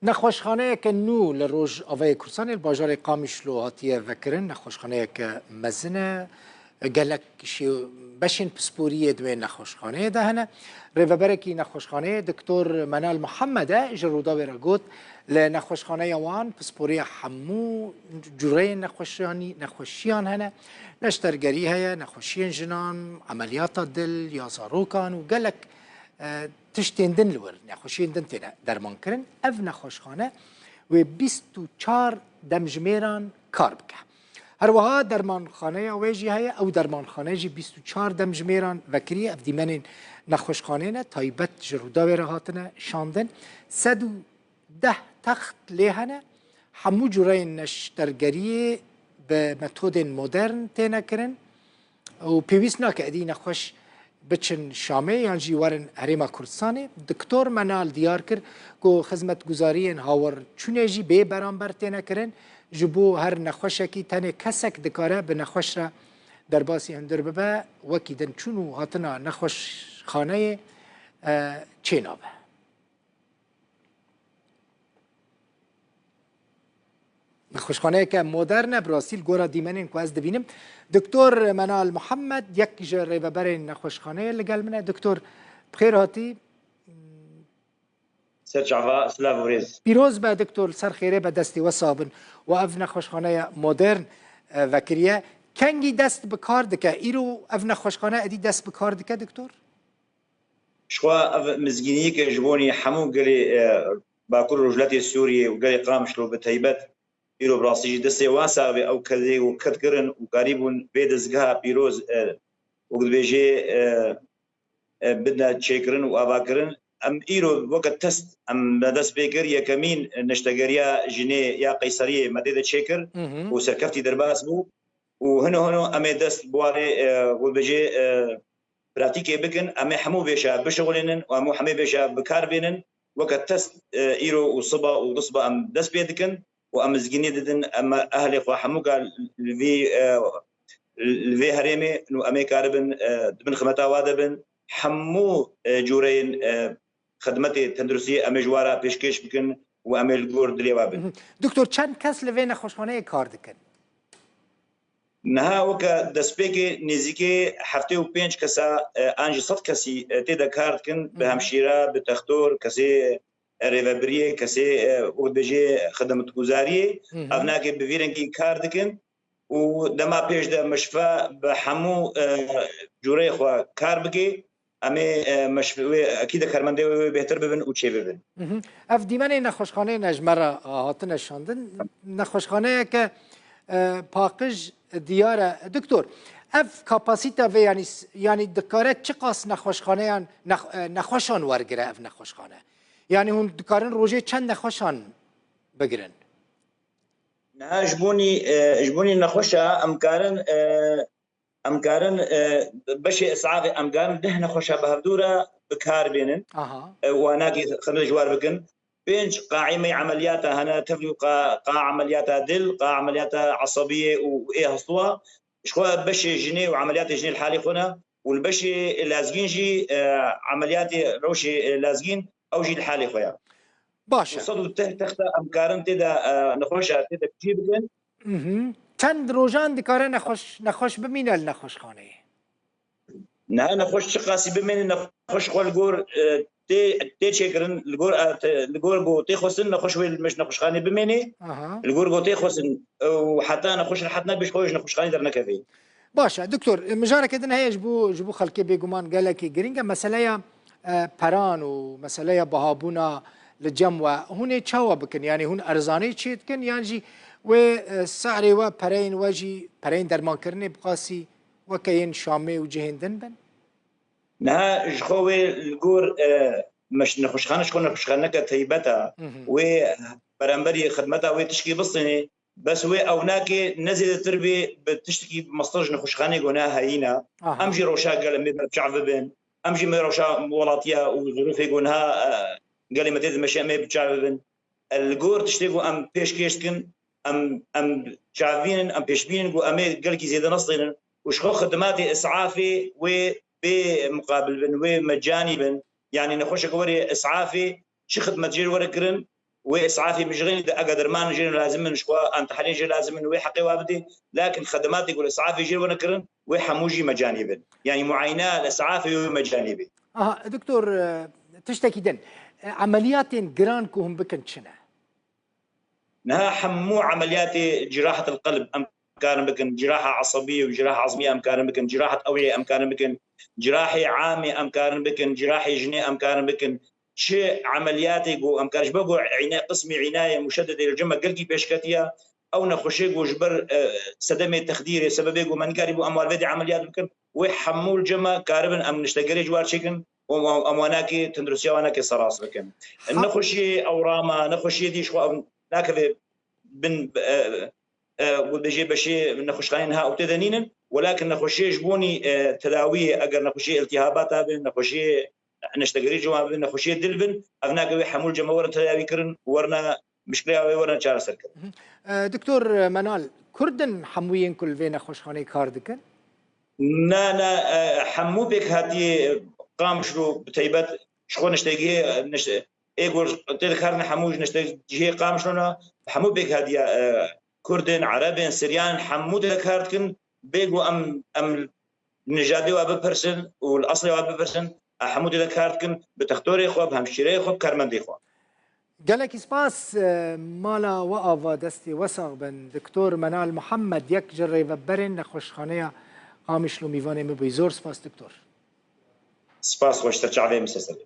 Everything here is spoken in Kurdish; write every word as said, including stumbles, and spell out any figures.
Nexweşxaneyeke nû li Rojavayê Kurdistanê li bajarê Qamişlo hatiye vekirin. Nexweşxaneyeke mezin e. Gelek şê-, beşên pisporiyê di wê nexweşxaneyê de hene. Rêveberekî nexweşxaneyê Doktor Menal Muhammed e ji Rûdawê re got, li nexweşxaneya wan pisporiya hemû cureyên nexweşanî-, nexweşiyan hene. Neştergerî heye, nexweşiyên jinan, emeliyata dil ya zarokan û gelek, e, tiştên din li wir, nexweşiyên din têne dermankirin. Ev nexweşxane wê bîst û çar demjimêran kar bike. Her wiha dermanxaneya wê jî heye, ew dermanxane jî bîst û çar demjimêran vekiriye. Ev dîmenên nexweşxanê ne, taybet ji Rûdawê re hatine şandin. Sed û deh text lê hene. Hemû cureyên neştergeriyê bi metodên modern têne kirin û pêwîst nake êdî nexweş biçin Şamê yan jî werin Herêma Kurdistanê. Doktor Menal diyar kir ku xizmetguzariyên hawerçûnê jî bê beramber têne kirin. Ji bo her nexweşekî tenê kesek dikare bi nexweş re derbasî hundir bibe. Wekî din çûn û hatina nexweşxaneyê, e, çênabe. Nexweşxaneyeke modern e, bi rastî li gora dîmenên ku ez dibînim. Doktor Menal Muhammed, yek ji rêveberên nexweşxaneyê li gel min e. Doktor, bi xêr hatî. Ser çava, silav û rêz. Pîroz be doktor, li ser xêrê be, destê we sax bin. Û ev nexweşxaneya modern, e, vekiriye. Kengî dest bi kar dike? Îro ev nexweşxane êdî dest bi kar dike, doktor? Jixwe ev mizgîniyeke ji bonî hemû gelê, e, Bakur Rojhilatê Sûriyê û gelê Qamişlo bi taybet îro bi rastî jî destê wan sax be, ew kedê û ked kirin û karîbûn vê dezgeha pîroz, e, wek dibêjê, e, e, bidine çêkirin û avakirin. Em îro weke test em me dest pê kir, yekemîn neştegeriya jinê ya qeyseriyê me tê de çêkir Hı hı. û serkeftî derbas bû û hino hino em ê dest bi warê, e, wek dibêjê, e, pratîkê bikin, em ê hemû vêşa bişixulînin û hemû hemê vêşa bi kar bênin. Weke test, e, îro û siba û risba em dest pê dikin û em mizgînî didin, em ehlê xwe hemûka li vî, e, li vê herêmê û em ê karibin, e, di bin xizmeta wa de bin. Hemû, e, cûreyên, e, xidmetê tenduristiyê em ê ji wa re pêşkêş bikin û em ê li gor dilê wa bin. Hı hı. Doktor, çend kes li vê nexweşxaneyê kar dikin? Niha weke destpêkê nêzîkê heftê û pênc kesa, e, an jî sed kesî, e, tê de kar dikin, bi Hı hı. hemşîre, bi textor, kesê, e, rêvebiriyê, kesê, e, wek dibêjê xidmetguzariyê. Hı hı. Ev nakê bi vî rengî kar dikin û dema pêş de mişfe bi hemû, e, cûreyê xwe kar bike. Em ê, e, meş-, wê, ekî de karmendê wê bêhtir bibin û çêbibin. Mhm. Ev dîmenê nexweşxaneyê ne ji me re, e, hatine şandin. Nexweşxaneyeke, e, paqij diyar e. Doktor, ev kapasîte vê, yanî s-, yanî dikare çiqas nexweşxaneyan, nex-, e, nexweşan wergire ev nexweşxane? Yanî hûn dikarin rojê çend nexweşan bigirin? Niha ji bonî, e, ji bonî nexweşa em karin, e, em karin, e, beşê isafê em karin deh nexweşa bi hevdû re bi kar bênin. Aha. E, û anakî xidmet ji war bikin. Pênc qaîmey emeliyata hene, tevlî qa, qa emeliyata dil, qa emeliyata esebiyê û ê hestûa. Ji xwe beşê jinê û emeliyatê jinê li halê xwe ne û li beşê lezgîn jî, e, emeliyatê rewşê, e, lezgîn ew jî li halê xwe ye. Baş e. Sed û deh texta em karin tê de, e, nexweşa tê de cî bikin. Mhm. Çend rojan dikare nexweş, nexweş bimîne li nexweşxaneyê? Niha nexweş çiqasî bimîne, nexweş xwe li gor, e, tê, tê çêkirin, li gor, e, te, li gor ku tê xwestin nexweş wê li nexweşxanê bimîne. Aha. Li gor ku tê xwestin, e, û heta nexweş rehet nebe ji xwe ji nexweşxanê dernekeve. Baş e, doktor, mijareke din heye ji bo, ji bo xelkê bêguman gelekî girîng e. Meseleya, e, peran û meseleya bihabûna li cem we hûn ê çawa bikin? Yanî hûn erzanî çê dikin yan jî wê, e, se'rê we, pereyên we jî, pereyên dermankirinê bi qasî weke yên Şamê û cihên din bin? Niha ji xwe wê li gor, e, meş-, nexweşxane ji xwe nexweşxaneke taybet e. Mhm. Wê beramberî xidmeta wê tişkî bistînê. Bes wê ew nake ne zêdetir bê bi tiştekî mestir ji nexweşxanê ku ne heyîn e. Aha. Em jî rewşa gel em ê berçav bibin. Em jî me rewşa welatiya û zirûfê ku niha, e, gelê me tê dimeşe em ê bi çav bibin. E, li gor tiştê ku em pêşkêş dikin, em, em çavbînin, em pêşbînin ku em ê gelkî zêde nestînin û ji xwe xidmatê isafê wê bê muqabil bin, wê mecanî bin. Yanî nexweşeke were isafê çi xidmet jê re were kirin Wê isafê mijixê de, eger derman jê lazim in, ji xwe an tehlîl jê lazim in, wê heqê wa bidê. Lakin xedematê ku li isafê jê wene kirin, wê hemû jî mecanî bin. Yanî muayene li isafê wê mecanî be. Aha, doktor, e, tiştekî din. E, emeliyatên giran ku hûn bikin çi ne? Niha hemû emeliyatê cirahet el qelb em karin bikin, ciraha esebî û ciraha ezmî em karin bikin, cirahet ewiyê em karin bikin, cirahê amê em karin bikin, cirahê jinê em karin bikin. Çi emeliyatê ku em karin, ji bo ku îne-, qismî înayê muşededê li cem me gelkî pêşketiye, ew nexweşê ku ji ber, e, sedemê texdîrê sebebê ku me nikarîbû em wan vê dê emeliyat bikin, wê hemû li cem me karibin em niştegerê ji war çêkin û em, em wanakê tenduristiya wanakê serast bikin. Ha- Nexweşiyê ewrama, nexweşiyê dî ji xwe ew nakeve bin, e, e, ku dibêje beşê nexweşxaneyên ha û tê de nînin, welakin nexweşiyê ji bonî, e, tedawiyê, eger nexweşiyê iltihabata bin, nexweşiyê neştegerî ciwan bin, nexweşiyê dil bin, ev nake wê hemû li cem me werin tedawî kirin, werine mişkila wê werin çareser kirin. E, Doktor Menal, Kurd in hemû yên ku li vê nexweşxaneyê kar dikin? Na, na, e, hemû pêkhatiyê Qamişlo bi taybet ji xwe niştegihê, nişte-, ê ku tê dikarine hemû ji niştegihê Qamişlo ne, hemû pêkhatiya, e, Kurd in, Ereb in, Siryan in, hemû tê de kar dikin, bê ku em, em nijadê wa bipirsin û li eslê wa bipirsin, em hemû tê de kar dikin, bi textorê xwe, bi hemşîreyê xwe, bi karmendê xwe. Gelekî spas, e, mala we ava, destê we sax bin. Doktor Menal Muhammed, yek ji rêveberên nexweşxaneya Qamişlo, mîvanê min bûyî. Zor spas, doktor. Spas, xweştir çavê min ser serê.